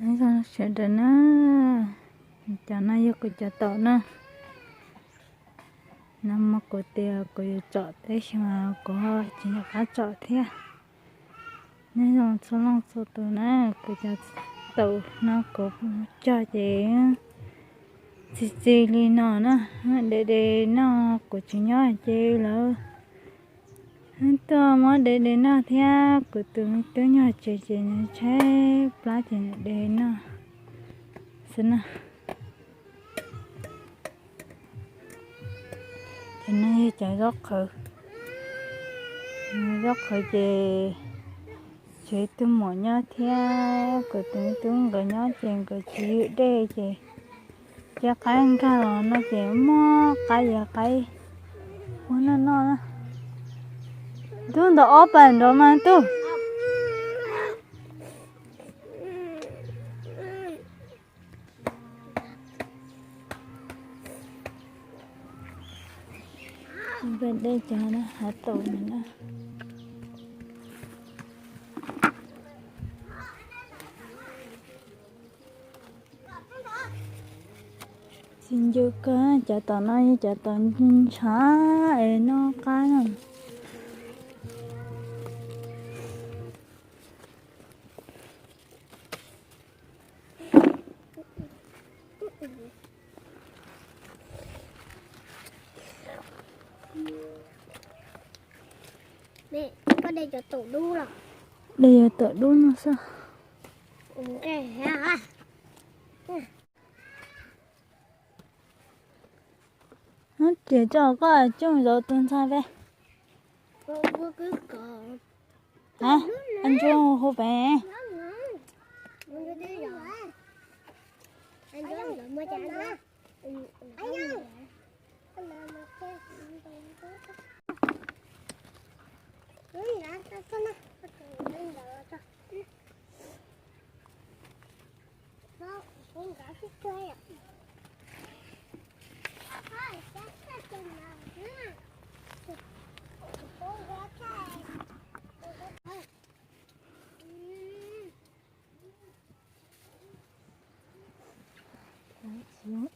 Nyob zoo sawv daws na, cov no yog kuv cov taum na. No mas kuv tias kuv yuav tsom tab sis mas kuv tsis nco qab tsom thiab. Nyob zoo txhua leej txhua tus na, kuv cov taum no kuv cog ces txi txi li no na, de de noj kuv tsis nyob ces lawv tuaj muab de de noj thiab, kuv tus me tub nyob tsev ces nws tshaib plab ces nws de noj xwb na. Ces no yog cov zaub qhwv, zaub qhwv ces tsev tus muam nyob thiab kuv tus me tub nkawd nyob ces nkawd tsis ywg dej ces cia qaib nkag los no ces muab qaib yog qaib ua noj noj na. Tub ntawm ob pam nrov mas tub. Dej cov hav taum no na. Txi ncw kawg, cov taum no yog cov taum ntshav es noj qab na. Koj de cov taum dub los? De cov taum dub no xwb. Tias tso koj coj zov tus ntxhais pem. Ntsuag hu pem.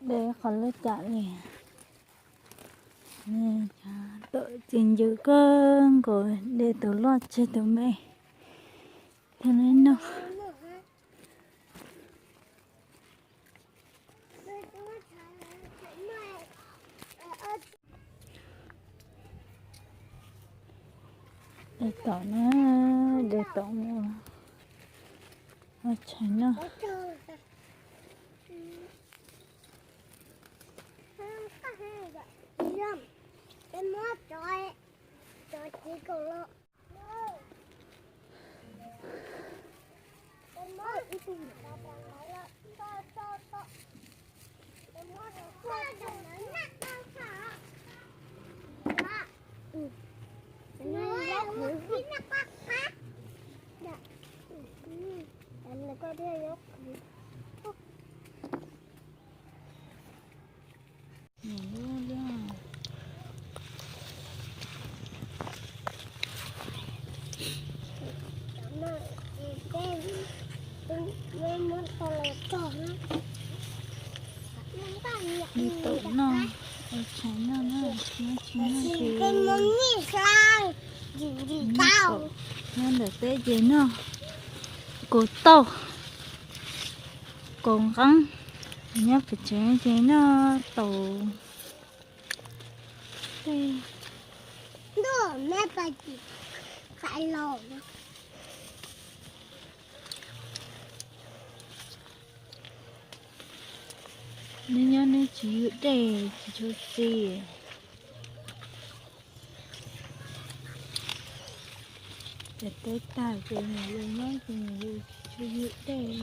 De qhov lub cam li. Taum txi ncw kawg nkaus, de tus loj tseg tus me thiaj li noj. De taum na, de taum mus ua tshais noj. Di taum noj, ua tshais noj na, nyob tsis noj ces nyob ntawm teb ces noj kaus tauj, kaus nqeeb, nyob pem tsev ces noj taum tej. Neb nyob neb tsis ywg dej tsis tshua txi. Ces teb tag ces nws li nyob ces nws li tsis tshua ywg dej.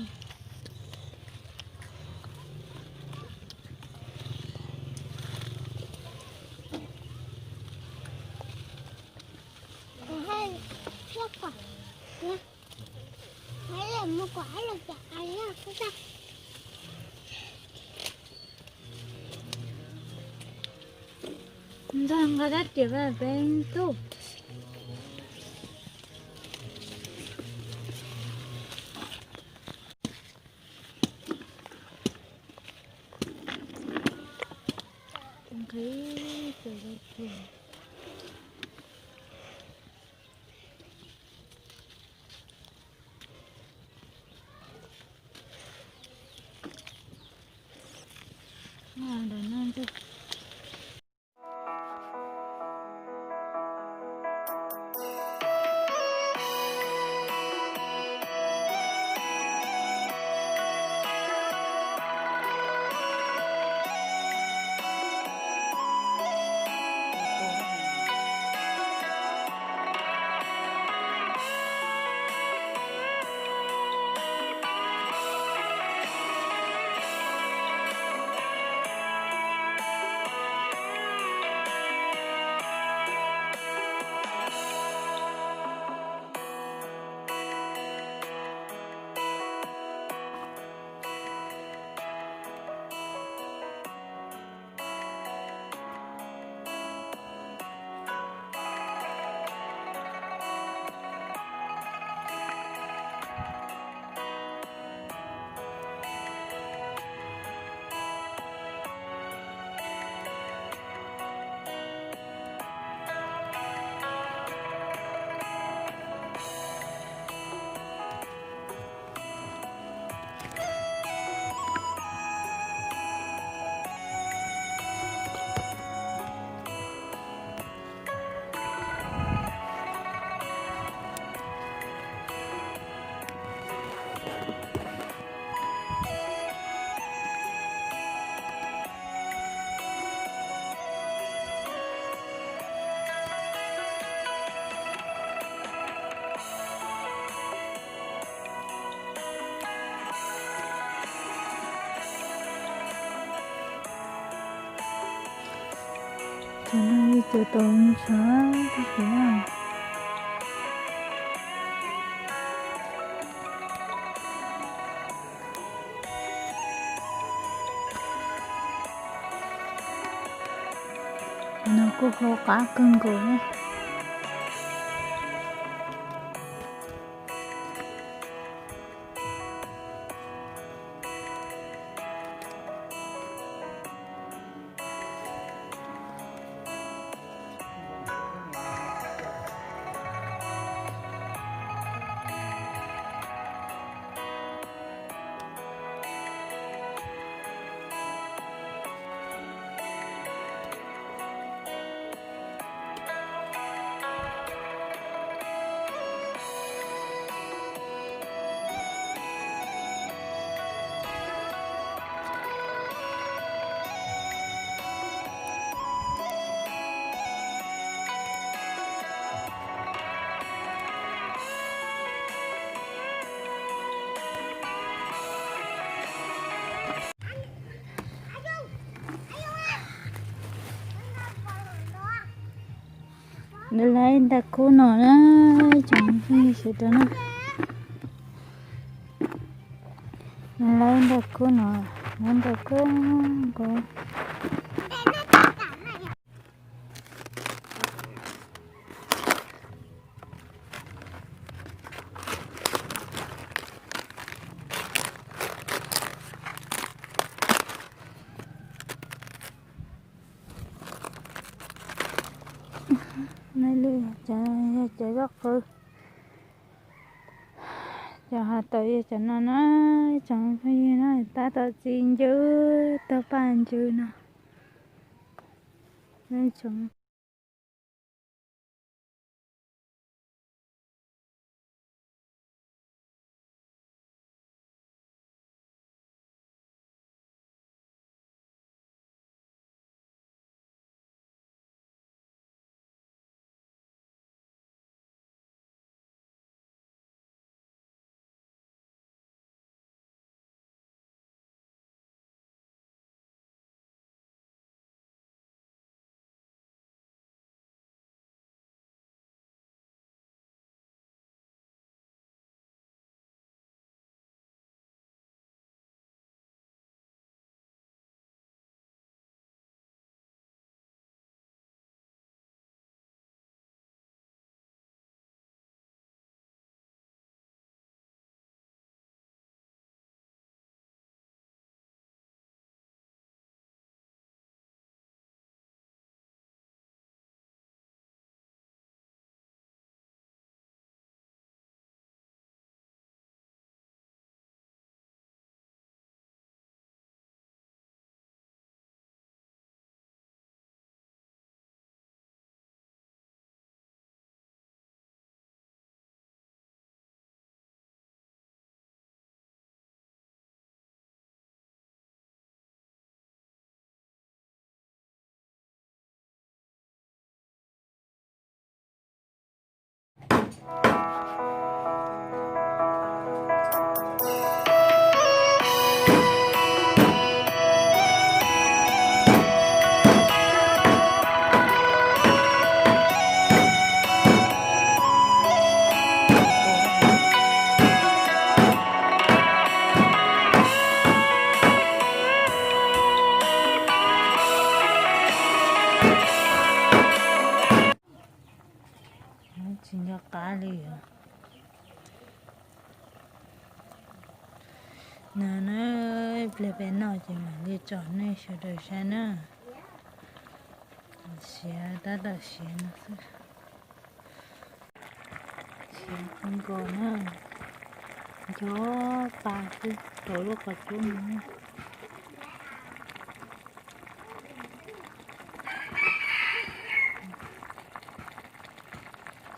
Ntxog nqa rab riam pem tub. Cov no yog cov tau ntshav tab sis na. No kuj hau qab kawg nkaus na. Nws lawv ntawm kuv no na, tsoom phooj ywg sawv daws na. Nws lawv ntawm kuv no, lawv ntawm kuv nkaus. Nws lawv cov, yog cov zaub qw, cov hav tawm yog cov no na, tsoom phooj ywg na, tab tom txi ncw, tau paj ncw no. Tsis nco qab li os. No na, ib pliag peb noj ces mam li tsom nej sawv daws saib na. Siav tab tom siav no xwb. Siav kawg nkaus na. Nco pa xwb, rau lub qhov cub no na.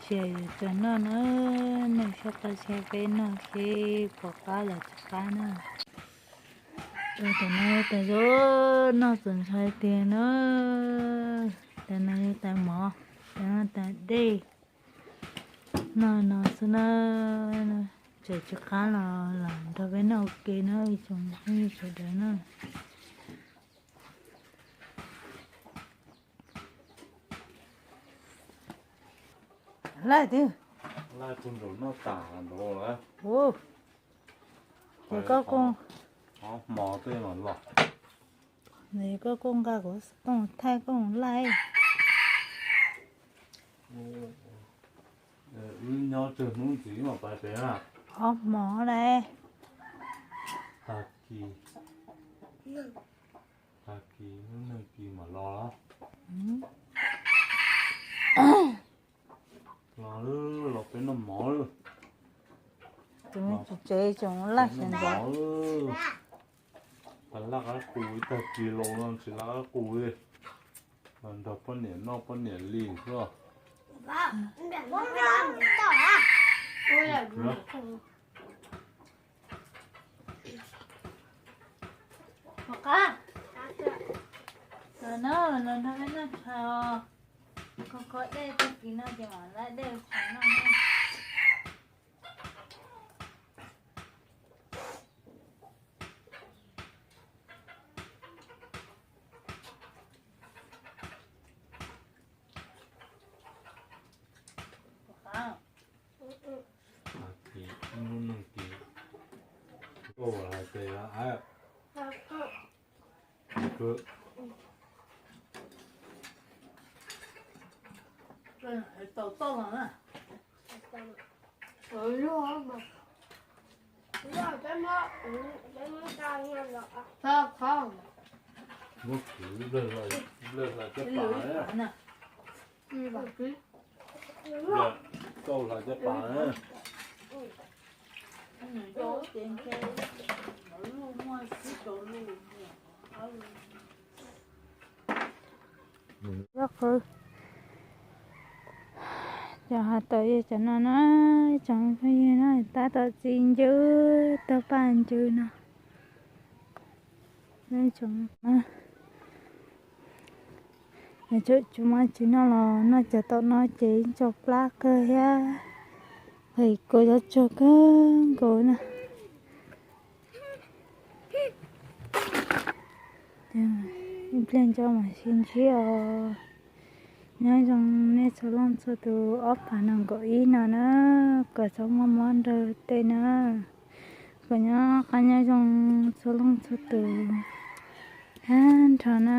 Sia yuav tsaws noj na, nej soj qab saib peb noj seb puas qab los tsis qab na. Ua tus no tais zaub noj txaus ntshai tiag na. Tais no yog tais mov, tais no tais dej. Noj no xwb na, tseem tsis qab los los nrog peb noj ua ke na ib tsoom phooj ywg sawv daws na. Laij twb. Laij kuj nraum noj tas nraud lawm. Ua, ces koj kuj, hmo tej los los. Koj kuj nqa kuv tooj thaij koj laij. Wb nyob tsawg hnub ntxiv mas pais pem na. Ob hmo lawm. Tag kis, tag kis hnub nag kis mam los. Los, los peb noj mov lawm. Tus me tsev tsev tsoom laj sawv ntxov. Pas laj qab qus ib tag kis los no tsis laj qab qus li. Los nrog poj niam noj poj niam li xwb. Los no, los nrog peb noj tshais os. Kho kho dej tag kis no ces mam lab dej tshais noj na. Tag kis ib hnub nag kis, koj hais tias, tau toj los na. Muab kwv lawg hlais caj pas na. Tau hlais caj pas na. Cov has tau yog cov no na, tsoom phooj ywg na, tab tom txiv ncw, tau paj ncw no. Tsuas muaj tsis noj los noj cov tom no ces ntso plab kawg thiab, hais kuv cov tsuag kawg nkaus na. Ib pliag nco mam sib ntsib os. Nyob zoo nej txhua leej txhua tus ob phav nees nkaum ib no na, kom txhob muaj mob nrog tej na, kom nyob qab nyob zoo txhua leej txhua tus tag nrho na.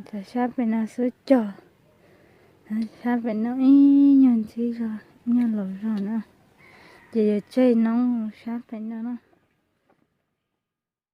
Cov sab pem no xub cog, sab pem no ib nyuag ntxhib zog, ib nyuag laus zog na, ces yuav tseg noob sab pem no na.